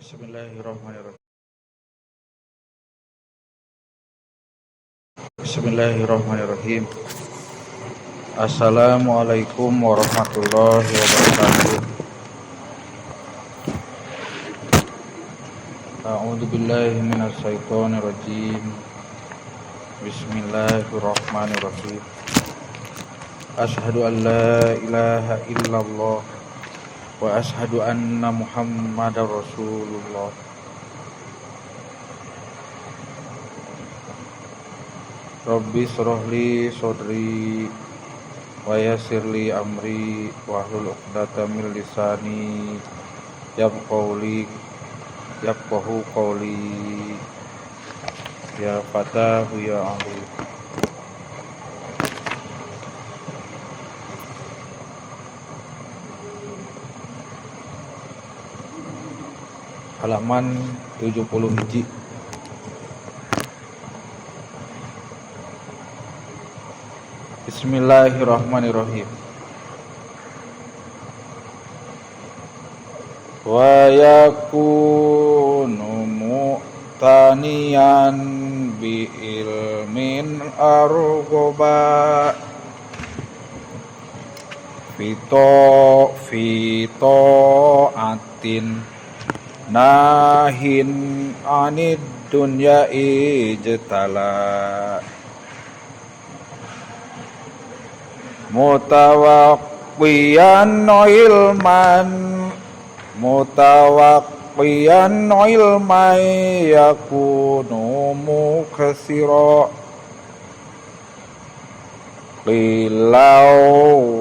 Bismillahirrahmanirrahim. Bismillahirrahmanirrahim. Assalamualaikum warahmatullahi wabarakatuh. A'udzu billahi minasyaitonir rajim. Bismillahirrahmanirrahim. Asyhadu an la ilaha illallah wa asyhadu anna Muhammadar Rasulullah. Rabbi shrah li sadri wa yassir li amri wahlul 'uqdatam min lisani yafqahu qawli. Ya Fatahu ya Alim. Halaman 70. Bismillahirrahmanirrahim. Wa yakunu mu'taniyan bi ilmin argoba fito fito atin nahin anid dunya ijtala mutawaqqiyan ilman mutawaqqiyan ilman yakunu muksira qilau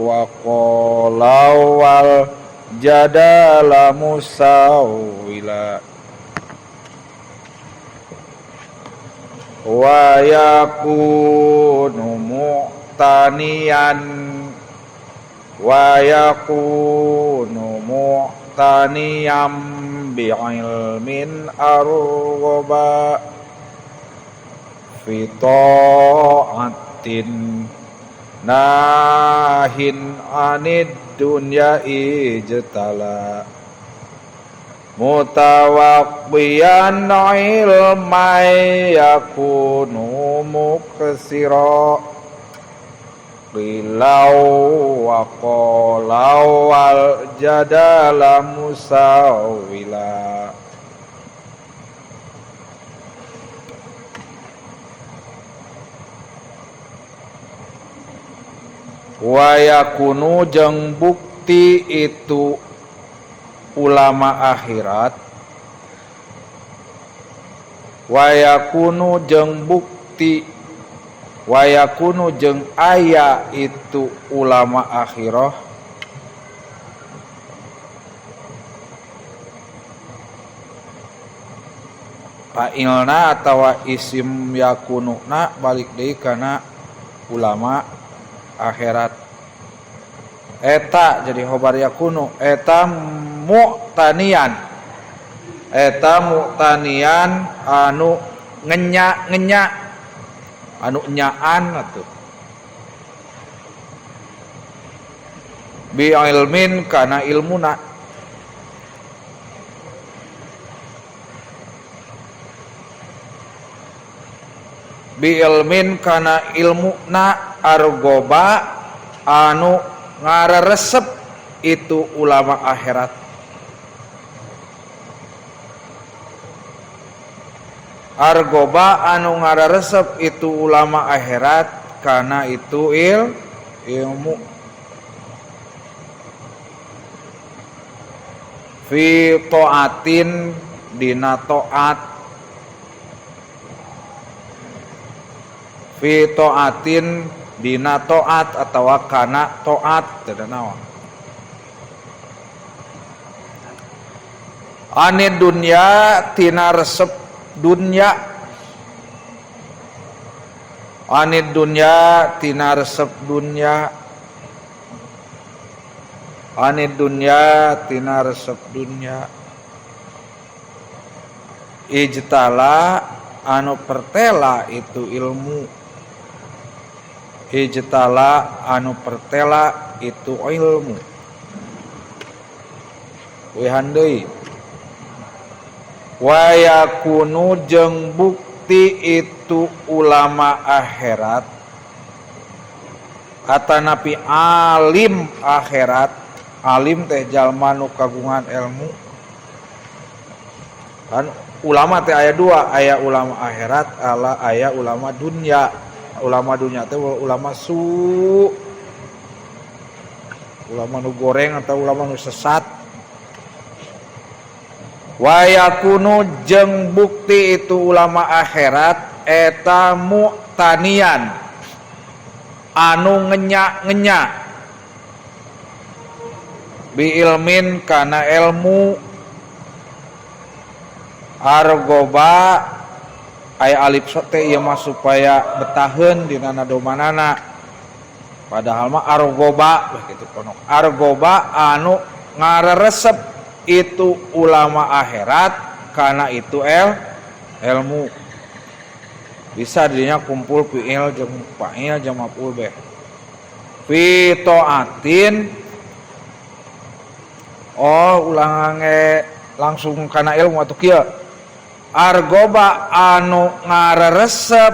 wa qalau wal jadala musawila wa yakunu mu'taniyan wa yakunu mu'taniyam bi'ilmin arghaba fi ta'atin nahin anid dunya ijtala mutawaqqiyan ilman yakunu muksira qilau wa qalau wal jadala musawila. Wa yakunu jeung bukti itu ulama akhirat, wa yakunu jeung bukti, wa yakunu jeung aya itu ulama akhirah fa'ilna atawa isim yakununa balik deui kana ulama akhirat. Eta jadi khobar yakunu eta mu'taniyan, eta mu'taniyan anu ngenya-ngenya, anu nyaan atuh bi ilmin kana ilmuna, bi ilmin kana ilmuna argoba anu ngareresep itu ulama akhirat. Argoba anu ngareresep itu ulama akhirat karena itu ilmu. Fi ta'atin dina ta'at, fi ta'atin dina ta'at atawa kana ta'at teu naon. Ane dunya tina resep dunya, ane dunya tina resep dunya, ane dunya tina resep dunya. Ijtala anu pertela itu ilmu, ijtala anu pertela itu ilmu. Wehan deui. Wa yakunu jeung bukti itu ulama akhirat atanapi alim akhirat. Alim teh jalma nu kagungan ilmu. Kan ulama teh aya dua, aya ulama akhirat ala aya ulama dunya. Ulama dunya teh ulama su, ulama nu goreng atau ulama nu sesat. Wa yakunu jeung bukti itu ulama akhirat eta mu'tanian anu ngenya-ngenya bi ilmin kana ilmu. Argoba aya alif teh ieu mah supaya betaheun dina nadomanana, padahal mah argoba kitu konok. Argoba anu ngareresep itu ulama akhirat karena itu ilmu. Bisa dirinya kumpul fi'il jeung fa'il jeung maf'ul bih. Fi ta'atin, oh ulah nge langsung kana ilmu atuh kieu. Argoba anu ngareresep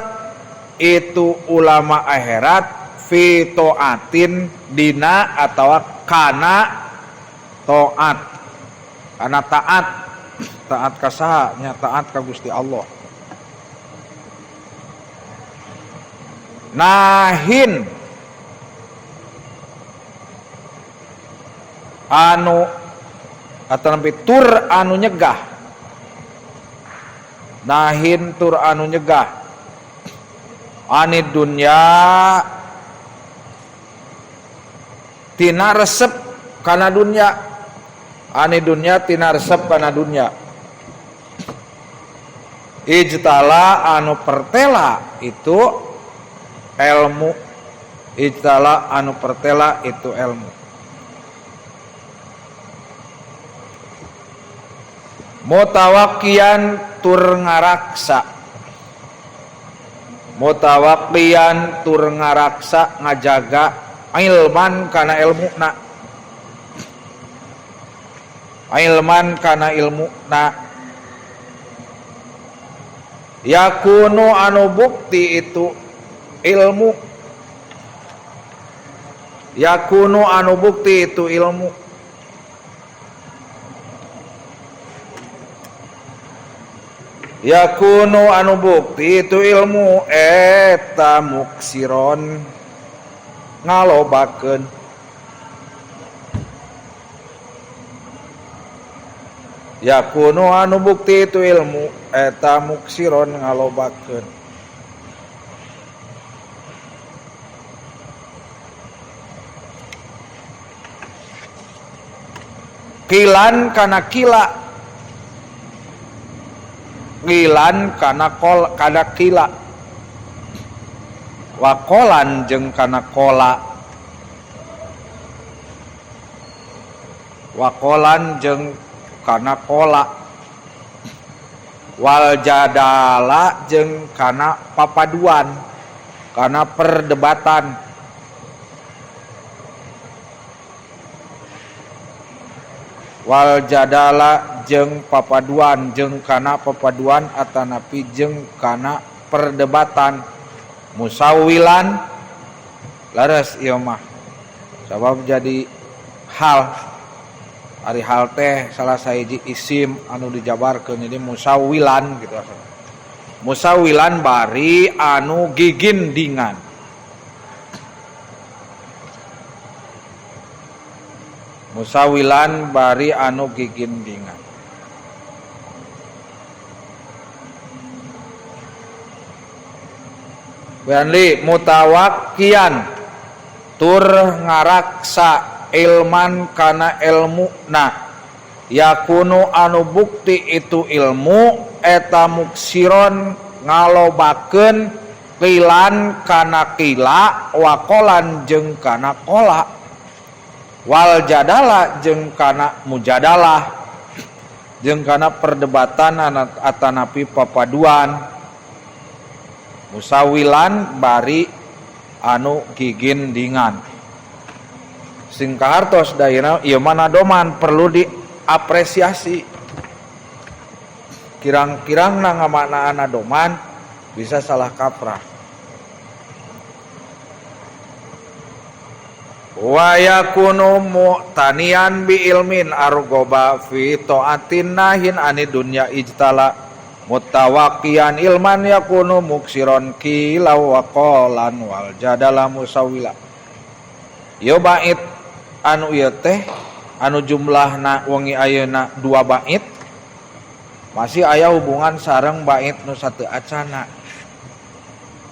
itu ulama akhirat fi ta'atin dina atawa kana taat, kana taat, taat ka saha nya taat ka Gusti Allah. Nahin anu atanapi tur anu nyegah, nahin tur anu nyegah anid dunya tina resep kana dunya, anid dunya tina resep kana dunya. Ijtala anu pertela itu ilmu, ijtala anu pertela itu ilmu. Mutawakian tur ngaraksa, mutawakian tur ngaraksa ngajaga ilman kana ilmuna, ilman kana ilmuna. Yakunu anu bukti itu ilmu, yakunu anu bukti itu ilmu. Yakunu anu bukti itu ilmu eta muksiron ngalobakeun. Yakunu anu bukti itu ilmu eta muksiron ngalobakeun. Kilan kana kila, kilan kana kol kana kila, wakolan jeung kana kola, wakolan jeung kana kola, wal jadala jeung kana papaduan, kana perdebatan. Wal jadala jeung papaduan, jeung kana papaduan atanapi jeung kana perdebatan. Musawilan leres ieu mah sabab jadi hal, ari hal teh salah sahiji isim anu dijabarkeun jadi musawilan gitu. Musawilan bari anu gigindingan. Musawilan bari anu gigindingan. Wanli mutawakkian tur ngaraksa ilman kana ilmu na. Yakunu anu bukti itu ilmu eta muksiron ngalobakeun kilan kana kila wakolan jeung kana kola, wal jadala jeung kana mujadalah jeung kana perdebatan atanapi papaduan. Musawilan bari anu gigindingan. Sing kahartos daina ieu mah nadoman perlu diapresiasi. Kirang-kirangna ngamaknaan doman bisa salah kaprah. Wa yakunu mu'taniyan bi ilmin argoba fi ta'atin nahin ani dunya ijtala mutawaqiyan ilman yakunu muksiron qila wa qalan wal jadala musawila. Ieu bait anu ieu teh anu jumlahna wengi ayeuna 2 bait masih aya hubungan sareng bait nu sateu acana.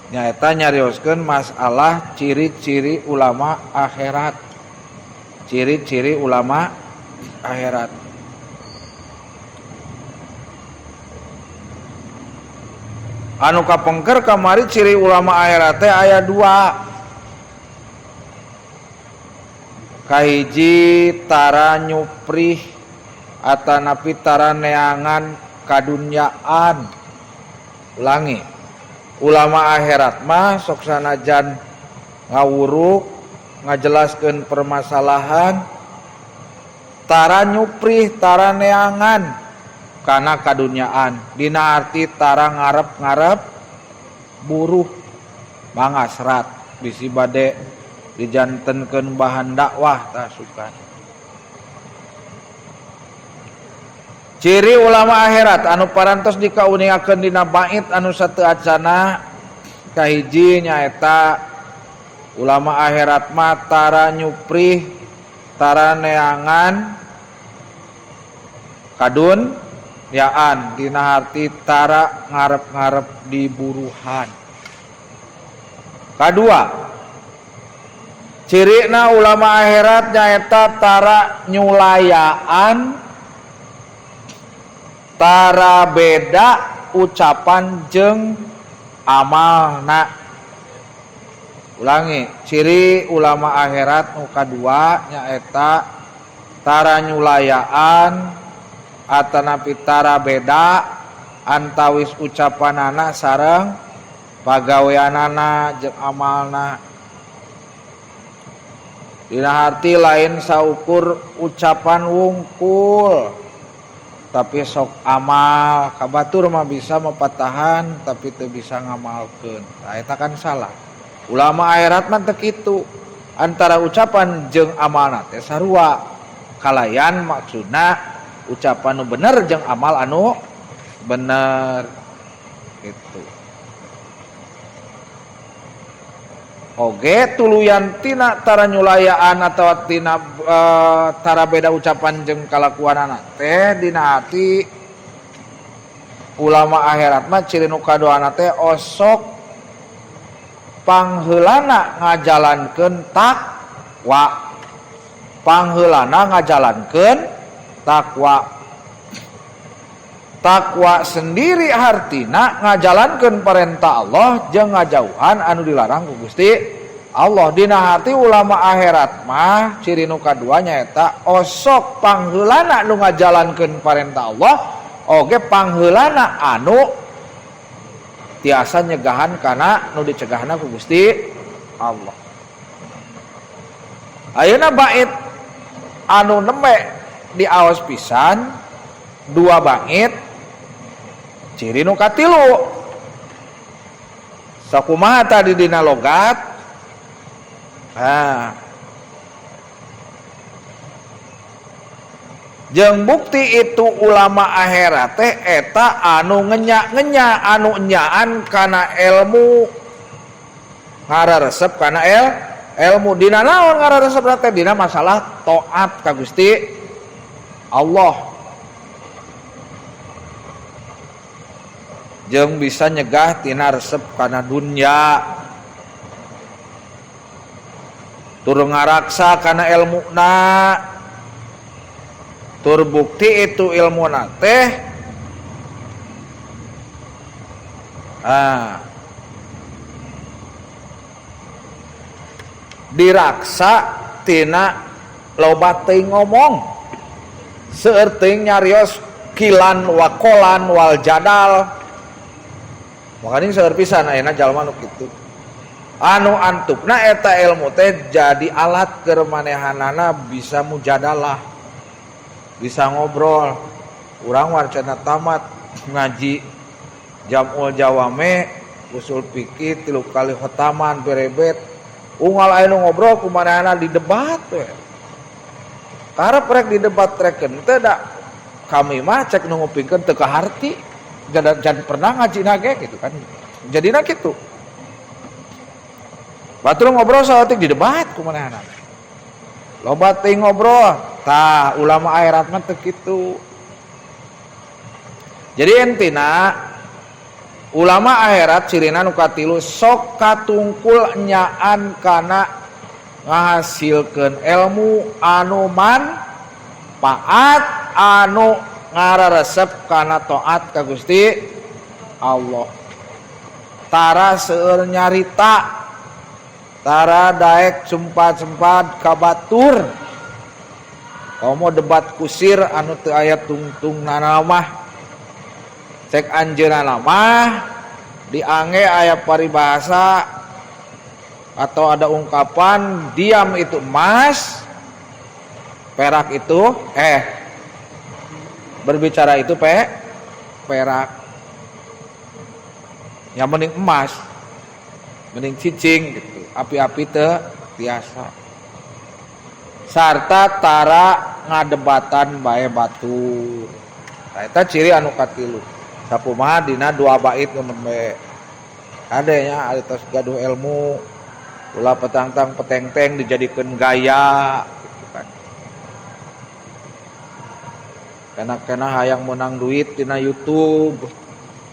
Nyaeta nyarioskeun masalah ciri-ciri ulama akhirat. Ciri-ciri ulama akhirat. Anu kapengker kamari ciri ulama akhirat teh aya 2. Kahiji tara nyuprih atanapi tara neangan kadunyaan. Ulangi. Ulama akhirat mah sok sanajan ngawuruk ngajelaskeun permasalahan tara nyuprih tara neangan kana kadunyaan dina arti tara ngarep-ngarep buruh mangasrat bisi bade dijantenkeun bahan dakwah tasukan. Ciri ulama akhirat anu parantos dikauningakeun dina bait anu sateu acana kahiji nyaeta ulama akhirat mah tara nyuprih tara neangan kadun yaan dina harti tara ngarep-ngarep diburuhan. Kadua cirina ulama akhirat nyaeta tara nyulayaan tara beda ucapan jeung amalna. Ulangi, ciri ulama akhirat nu kadua nyaeta tara nyulayaan atanapi tara beda antawis ucapanana sareng pagaweanana jeung amalna. Dina harti lain saukur ucapan wungkul tapi sok amal kabatur mah bisa mapatahan tapi teu bisa ngamalkeun. Tah eta kan salah. Ulama akhirat mah teu kitu. Antara ucapan jeung amalna teh sarua. Kalayan maksudna ucapan nu bener jeung amal anu bener gitu. Oge tuluyan tina tara nyulayaan atawa tina tara beda ucapan jeung kalakuanana teh dina hati ulama akhirat mah ciri nu kaduana teh osok pangheulana ngajalankeun takwa. Pangheulana ngajalankeun takwa. Takwa sendiri hartina ngajalankeun perintah Allah jeung ngajauhan anu dilarang ku Gusti Allah. Dina hati ulama akhirat mah ciri nu kadua nyaeta osok pangheulana nu ngajalankeun perintah Allah oge pangheulana anu tiasa nyegahan kana nu dicegahna ku Gusti Allah. Ayeuna bait anu nembe diaos pisan 2 bait ciri nu katilu sakumaha tadi dina logat. Nah, jeung bukti itu ulama akhirat teh eta anu ngenya-ngenya anu enyaan kana ilmu ngararesep kana ilmu dina naon ngararesep teh dina masalah taat ka Gusti Allah jeung bisa nyegah tina resep kana dunya tur ngaraksa kana ilmuna tur bukti itu ilmuna teh diraksa tina loba teuing ngomong seueur teuing nyarios kilan wakolan wal jadal. Makanya seueur pisan ayeuna jalma nu kitu. Anu antupna eta ilmu teh jadi alat keur manehanana bisa mujadalah, bisa ngobrol. Urang warcana tamat Ngaji Jam'ul Jawame usul fikih 3 kali khotaman berebet unggal aya nu ngobrol kumanehna di debat we. Karep rek di debat rek teu da kami mah cek nu ngupingkeun teu kaharti jan pernah ngaji nage gitu kan. Jadina kitu. Batur ngobrol saeutik di debat kumanehna. Loba teuing ngobrol, tah ulama akhirat mah teu kitu. Jadi intina ulama akhirat cirina nu katilu sok katungkul nyaan kana ngahasilkeun ilmu anu manfaat anu ngararesep kana taat ka Gusti Allah. Tara seueur nyarita, tara daek sumpat-sumpat ka batur. Komo debat kusir anu teu aya tungtungnana mah. Cek anjeunna mah diangge aya paribahasa atau ada ungkapan diam itu emas, perak itu berbicara itu perak. Yang mending emas, mending cicing gitu, api-api teu tiasa. Sarta tara ngadebatan bae batur. Nah, eta ciri anu katilu. Sakumaha dina 2 bait nu nembe. Kadenya ari tos gaduh ilmu ulah petangtang petengteng dijadikeun gaya gitu kan. Kena-kena hayang menang duit dina YouTube.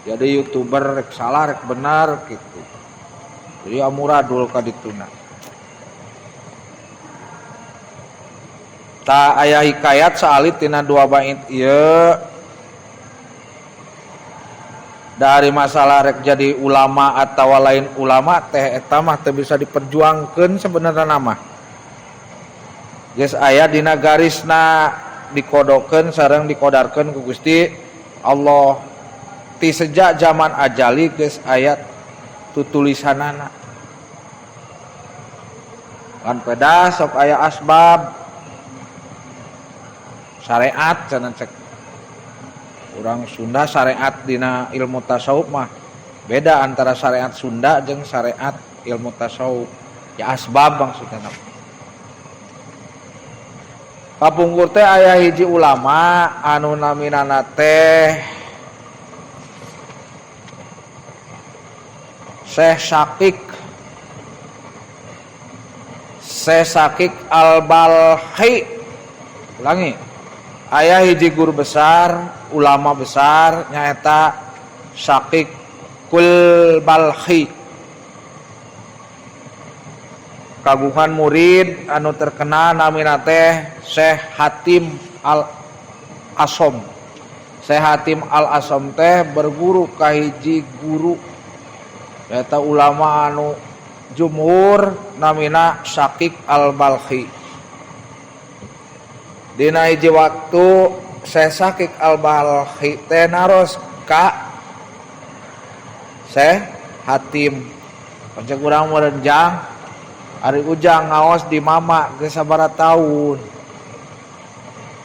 Jadi YouTuber rek salah rek benar gitu. Jadi amuradul ka dituna. Ta aya hikayat saalit tina 2 bait ieu. Dari masalah rek jadi ulama atau lain ulama teh eta mah teu bisa diperjuangkeun sebenarna mah. Geus aya dina garisna dikodokeun sareng dikodarkeun ku Gusti Allah. Ti sejak zaman ajali geus aya tutulisanana. Kan pedah sok aya asbab syariat cenah cek urang Sunda syariat dina ilmu tasawuf mah beda antara syariat Sunda jeung syariat ilmu tasawuf ya asbab maksudna. Kapungkur teh aya hiji ulama anu naminana teh Syekh Syakik, Syekh Syakik Al-Balkhi. Ulangi, aya hiji guru besar, ulama besar nyaeta Syakik Kul Balkhi. Kagungan murid anu terkenal namina teh Syekh Hatim Al Asom. Syekh Hatim Al Asom teh berguru ka hiji guru eta ulama anu jumhur namina Syakik Al Balkhi. Dina hiji waktu Syekh Syakik Al Balkhi teh naros ka Syekh Hatim. Pancen urang merenjang ari ujang ngaos di mama geus sabaraha taun.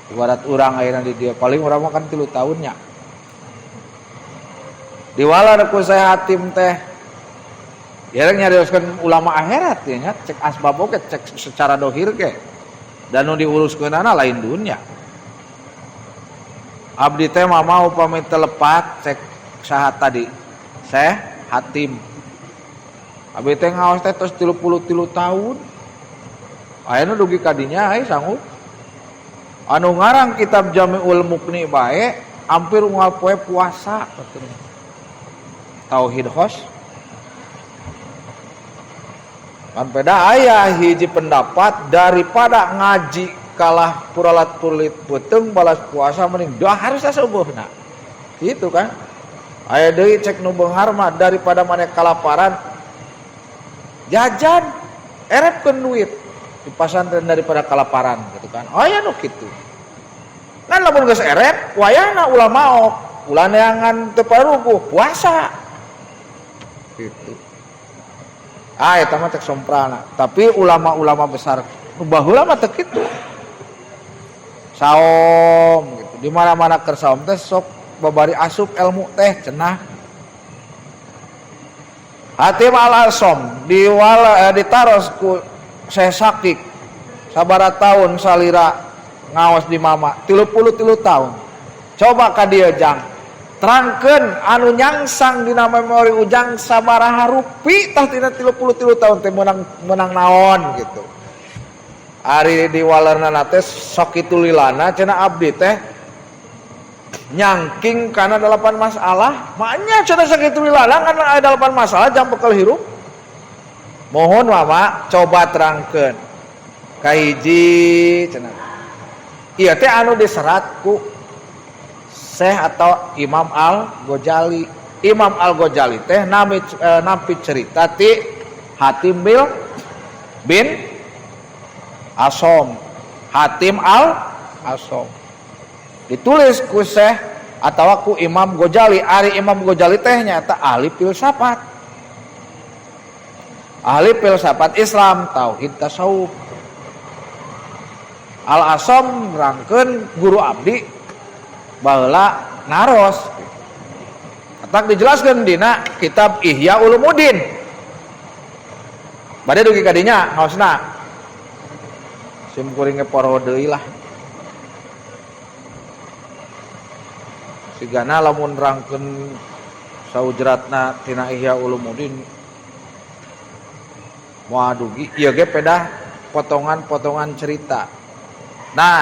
Ibarat urang ayeuna di dieu paling urang mah kan 3 tahun nya. Diwalar ku Syekh Hatim teh. Ya rek nyarioskeun ulama akhirat ya nya, cek asbab oge cek secara dohir ge. Dan nu diuruskeunana lain dunya. Abdi teh mama upami teu lepat cek saha tadi? Syekh Hatim. Abdi teh ngaos teh tos 33 tahun. Ayeuna dugi ka dinya ai sanggup. Anu ngarang kitab Jami'ul Muqni bae hampir unggal poe puasa katanya. Tauhid khos. Kan peda aya hiji pendapat daripada ngaji kalah puralat pulit beuteung balas puasa mending doa harus subuhna. Gitu kan? Aya deui cek nu beunghar mah daripada maneh kalaparan jajan erepkeun duit di pasantren daripada kalaparan gitu kan. Aya nu kitu. Kan lamun geus erep wayahna ulah maok, ulah neangan teu paruguh puasa. Gitu. Ah eta mah cek somprana. Tapi ulama-ulama besar nu baheula mah teu kitu. Saom gitu. Di mana-mana keur saom teh sok Babari asup ilmu teh cenah. Hatim Al-Asom diwala ditaros ku Syekh Sakik sabaraha tahun salira ngaos di mama 33 tahun. Coba ka dieu jang terangkeun anu nyangsang dina memori ujang sabaraha rupi tah tina 33 tahun teh meunang naon gitu. Ari di walerna teh sok kitu lilana cenah abdi teh nyangking kana 8 masalah. Maknya cenah sakitu lilana kana aya 8 masalah jang bekal hirup. Mohon mama coba terangkeun. Kahiji cenah. Ieu teh anu diserat ku Syekh atau Imam Al-Ghazali. Imam Al-Ghazali teh nampi cerita ti Hatim bin Asom. Hatim Al-Asom. Ditulis ku Syekh atawa ku Imam Ghazali. Ari Imam Ghazali teh nyaeta ahli filsafat. Ahli filsafat Islam, tauhid tasawuf. Al-Asom rangkeun guru abdi baheula naros. Atak dijelaskeun dina kitab Ihya Ulumuddin. Bade dugi ka dinya ngaosna. Sim kuring ge poro deui lah. Sigana lamun rangkeun saujratna tina Ihya Ulumuddin moal dugi ieu ge pedah potongan-potongan cerita. Nah,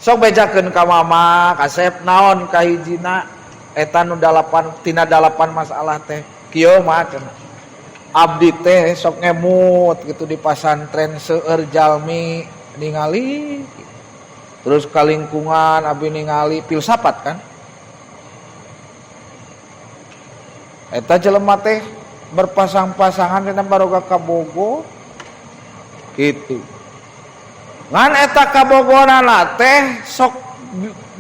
sok bejakeun ka mama kasep naon kahijina eta nu dalapan tina dalapan masalah teh kieu mah cenah. Abdi teh sok ngemut gitu di pasantren seueur jalmi ningali terus ka lingkungan abdi ningali filsafat kan eta jelema teh berpasang-pasangan dina baroga kabogo gitu. Ngan eta kabogonana teh sok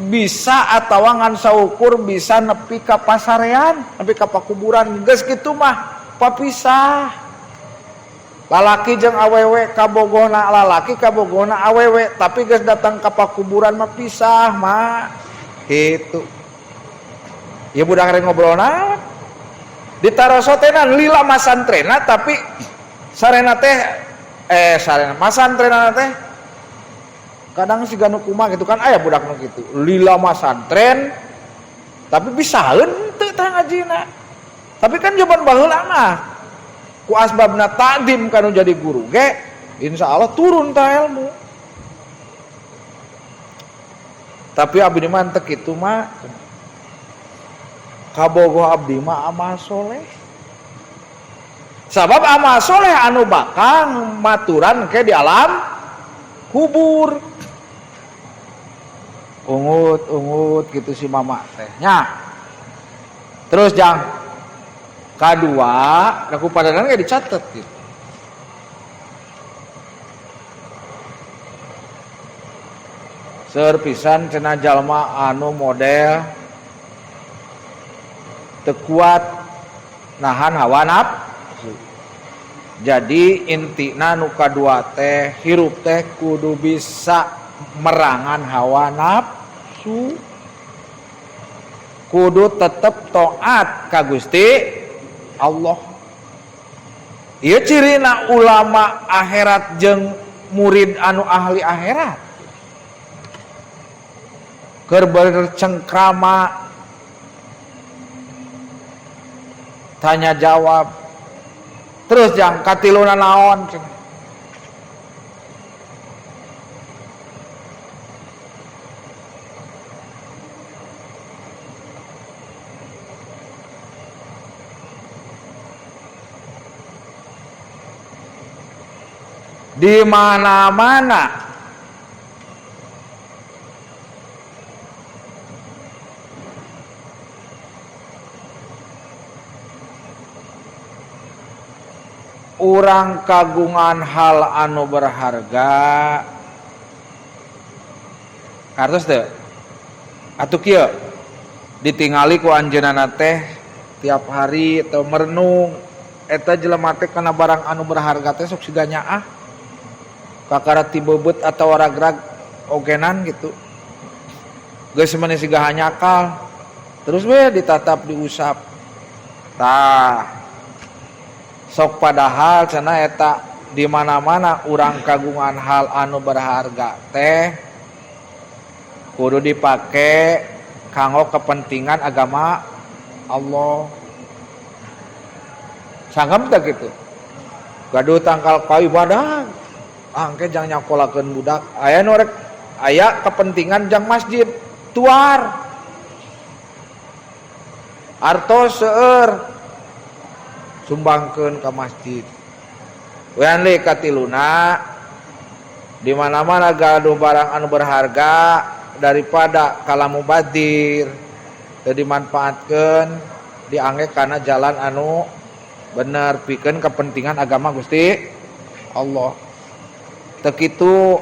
bisa atawa ngan saukur bisa nepi ka pasarean, nepi ka pakuburan geus kitu mah papisah. Lalaki jeung awewe kabogona lalaki kabogona awewe tapi geus datang ka pakuburan mah pisah mah kitu. Ieu budak rek ngobrolna ditarosotenan lila masantrena tapi sarena teh sarena masantrena teh kadang siga nu kumaha gitu kan aya budak nu kitu lila masantren tapi bisaeun teu tah ngajina. Tapi kan jaman baheula mah ku asbabna takdim kanu jadi guru ge insyaallah turun tah ilmu. Tapi abdi mah teu kitu mah. Kabogoh abdi mah amal soleh. Sabab amal soleh anu bakal maturan ke di alam kubur. Ungut-ungut gitu si mama teh nya. Terus jang kadua aku padanan ge dicatet gitu. Seueur pisan cenah jalma anu model teu kuat nahan hawa nafsu. Jadi intina nu kadua teh hirup teh kudu bisa merangan hawa nafsu. Kudu tetep taat ka Gusti Allah. Ieu cirina ulama akhirat jeung murid anu ahli akhirat. Keur bercengkrama tanya jawab. Terus jang katiluna naon? Di mana-mana urang kagungan hal anu berharga kartos teu atuh kieu ditingali ku anjeunna teh tiap hari atau merenung eta jelema teh kana barang anu berharga teh sok siga nyaah kakara ti beubeut atau ragrag ogenan gitu. Geus maneh siga hanyakal terus we ditatap diusap. Tah sok padahal cenah eta di mana-mana urang kagungan hal anu berharga teh kudu dipake kanggo kepentingan agama Allah. Sanggem teh kitu. Gaduh tangkal kayu badag. Angke jang nyakolakeun budak. Aya nu rek aya kepentingan jang masjid tuar. Artos seueur sumbangkeun ka masjid. Wean deui katiluna di mana-mana gaduh barang anu berharga daripada kalamu badir teu dimanfaatkeun diangge kana jalan anu bener pikeun kepentingan agama Gusti Allah. Teu kitu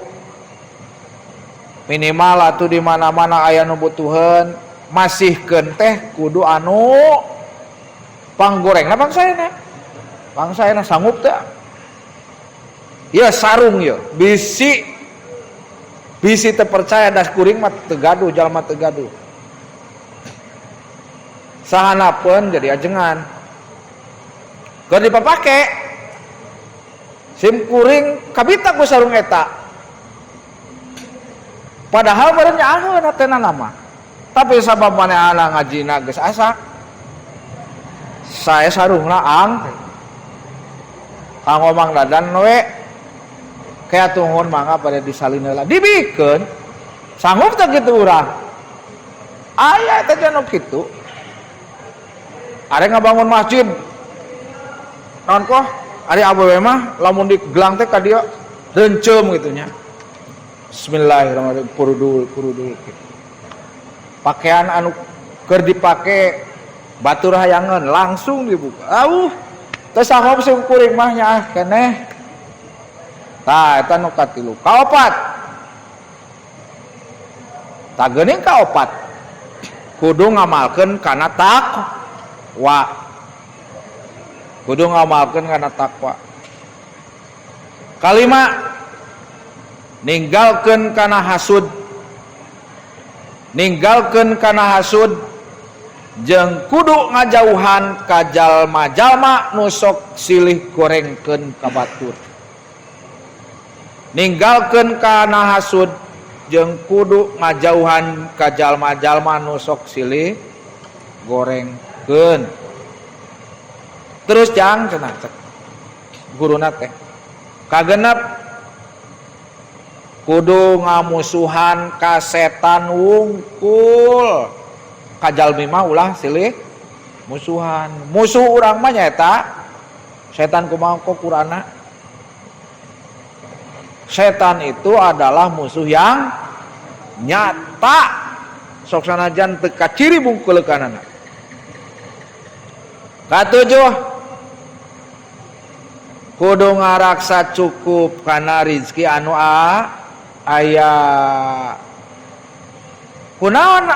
minimal atuh di mana-mana aya nu butuheun masihkeun teh kudu anu panggorengna pangsaena. Pangsaena sanggup teu? Ya sarung ya, bisi bisi teu percaya das kuring mah teu gaduh, jalma teu gaduh. Sahanapeun jadi ajengan. Keur dipapake sim kuring kabita ku sarung eta. Padahal meureun nyaaheun hatena mah. Tapi sabab manehna ngajina geus asak. Saya sarungna ang kanggo Mang Dadan we kayak tunggun mangga pada disalin heula dibikeun sanggup teu kitu urang aya eta janu kitu are ngabangun masjid naon koh ari awewe mah lamun digelang teh ka dieu rencem gitu nya. Bismillahirrahmanirrahim purudul purudul gitu. Pakaian anu keur dipake batur hayangeun langsung dibuka. Auh teu sanggup sim kuring mah nya keneh. Tah eta nu katilu. Kaopat. Tah geuning kaopat. Kudu ngamalkeun kana takwa. Kudu ngamalkeun kana takwa. Kalima ninggalkeun kana hasud. Ninggalkeun kana hasud jeung kudu ngajauhan ka jalma-jalma nu sok silih gorengkeun ka batur. Ninggalkeun kana hasud jeung kudu ngajauhan ka jalma-jalma nu sok silih gorengkeun. Terus jang cenah cek guruna teh. Kagenep kudu ngamusuhan ka setan wungkul. Ka jalmi mah ulah silih musuhan. Musuh urang mah nyaeta setan kumaha kok Qur'anna. Setan itu adalah musuh yang nyata. Sok sanajan teu kaciri bungkuleukanana. Katujuh kudu ngaraksa cukup kana rizki anu aya. Kunaon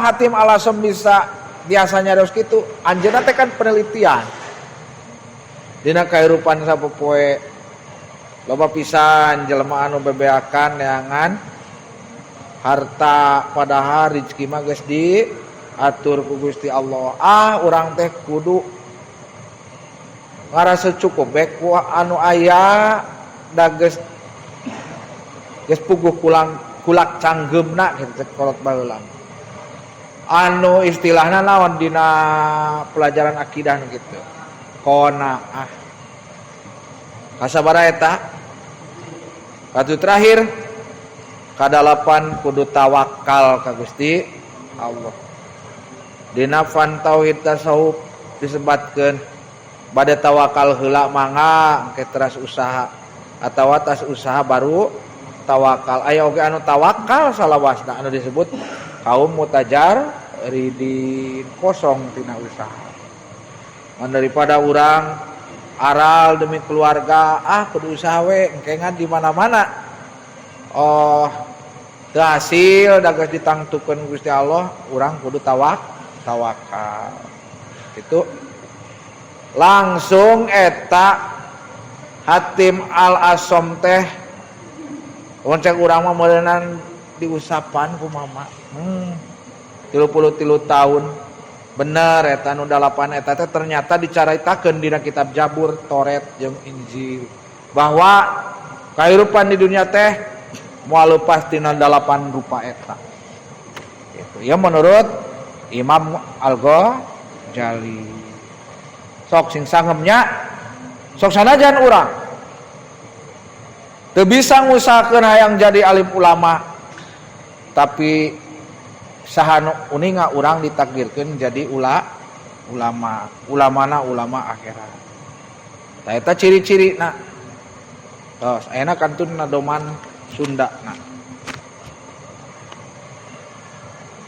Hatim Al-Asom bisa biasanya harus kitu? Anjeunna teh kan penelitian. Dina kahirupan sapopoe loba pisan jelema anu bebeakan neangan harta padahal rezeki mah geus diatur ku Gusti Allah. Ah urang teh kudu ngarasa cukup bae ku anu aya da geus geus puguh kulang kulak canggeumna kitu cek kolot baheula. Anu istilahna naon dina pelajaran akidah nu kitu. Qanaah. Kasabaraha eta? Katu terakhir kadalapan kudu tawakal ka Gusti Allah. Dina fan tauhid tasawuf disebatkeun bade tawakal heula mangga engke teras usaha atawa tas usaha baru tawakal. Aya oge anu tawakal salawasna anu disebut kaum mutajar ridin kosong tina usaha. Mun daripada urang aral demi keluarga ah kudu usaha we engkengan di mana-mana. Oh teu hasil da geus ditangtukeun Gusti Allah urang kudu tawakal. Itu langsung eta Hatim Al-Asom teh mun cek urang mah meureunan diusapan ku mama. 33 tahun. Bener eta nu 8 eta teh ternyata dicaritakeun dina kitab Jabur, Toret jeung Injil. Bahwa kahirupan di dunia teh moal lepas tina 8 rupa eta. Gitu. Ya menurut Imam Al-Ghazali. Sok sing sangemnya sok sanajan urang teu bisa ngusahakeun hayang jadi alim ulama, tapi saha nu uninga urang ditakdirkeun jadi ulama, ulamana ulama akhirat. Tah eta ciri-cirina. Tos ayeuna kantun nadoman Sunda na.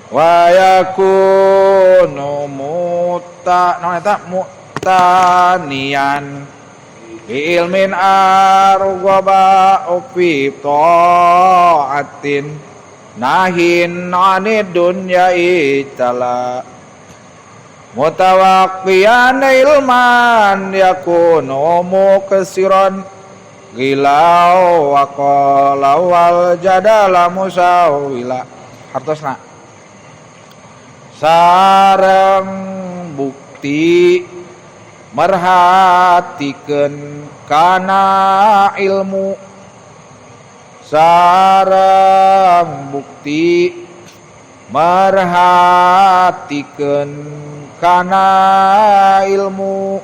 Wa yakunu mutta naon eta mu'taniyan bi ilmin arghaba fi ta'atin nahin anid dunya itala mutawaqqiyan ilman yakunu muksiran gilau wa qala wal jadala musawila. Hartosna sareng bukti merhatikeun kana ilmu, sareng bukti merhatikeun kana ilmu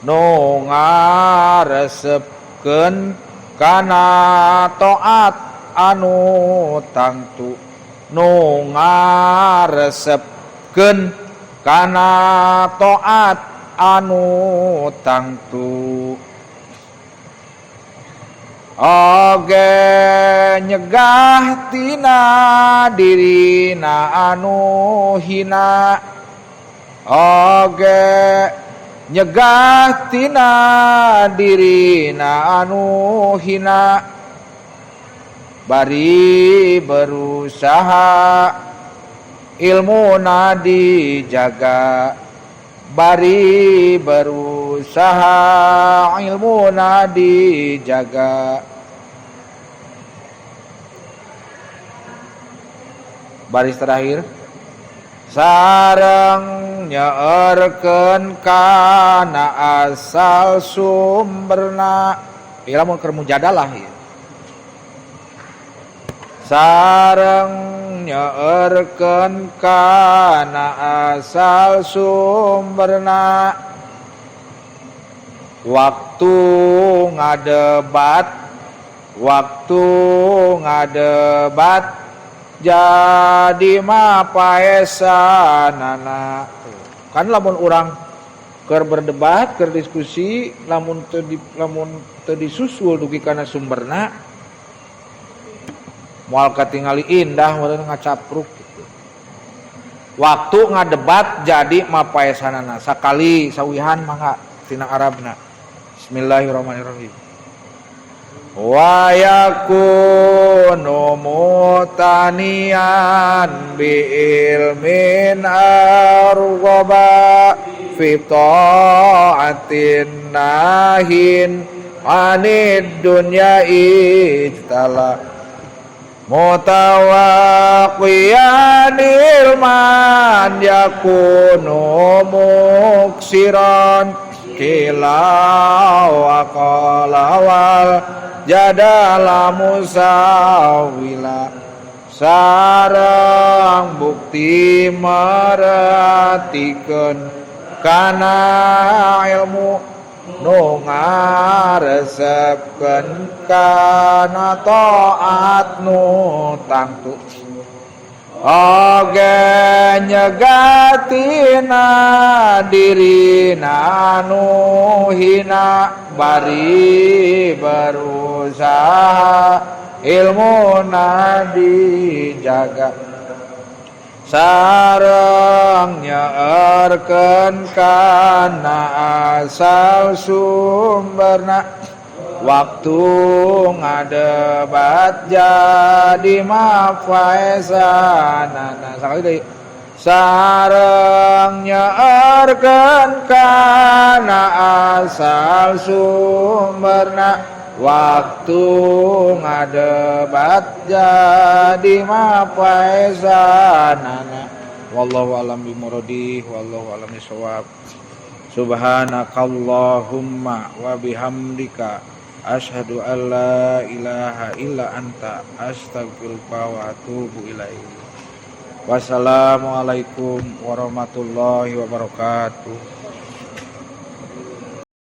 nu ngaresepkeun kana taat anu tangtu, nu ngaresepkeun kana taat anu tangtu. Oge nyegah tina dirina anu hina, oge nyegah tina dirina anu hina, bari berusaha ilmu dijaga, bari berusaha ilmu dijaga. Baris terakhir sareng nyeurkeun kana asal sumberna. Ieu lamun keur mujadalah ieu. Sareng nyeurkeun kana asal sumberna. Waktu ngadebat, waktu ngadebat jadi mah paesanana. Kan lamun urang keur berdebat, keur diskusi, lamun teu disusul dugi kana sumberna moal katingali indah meureun ngacapruk gitu. Waktu ngadebat jadi mah paesanana. Sakali sawihan mangga tina Arabna. Bismillahirrahmanirrahim. Wa yakunu mutaniyan bi ilmin arghaba fi ta'atin nahin anid dunya ijtala mutawaqqiyan ilman yakunu muksiran kila wa qala wal jadala musawila. Sareng bukti merhatikeun kana ilmu nu ngaresepkeun kana taat nu tangtu. Oge nyegatina dirina anu hina, bari berusaha ilmu dijaga. Sareng nyeurkeun kana asal sumberna. Waktu ngadebat jadi mafaesanana. Sakali deui. Sareng nyeurkeun kana asal sumberna. Waktu ngadebat jadi mah paesanana. Wallahu a'lam bimuradi, wallahu a'lam bisawab. Subhanakallahumma wa bihamdika, asyhadu an la ilaha illa anta, astaghfiruka wa atubu ilaik. Wassalamualaikum warahmatullahi wabarakatuh.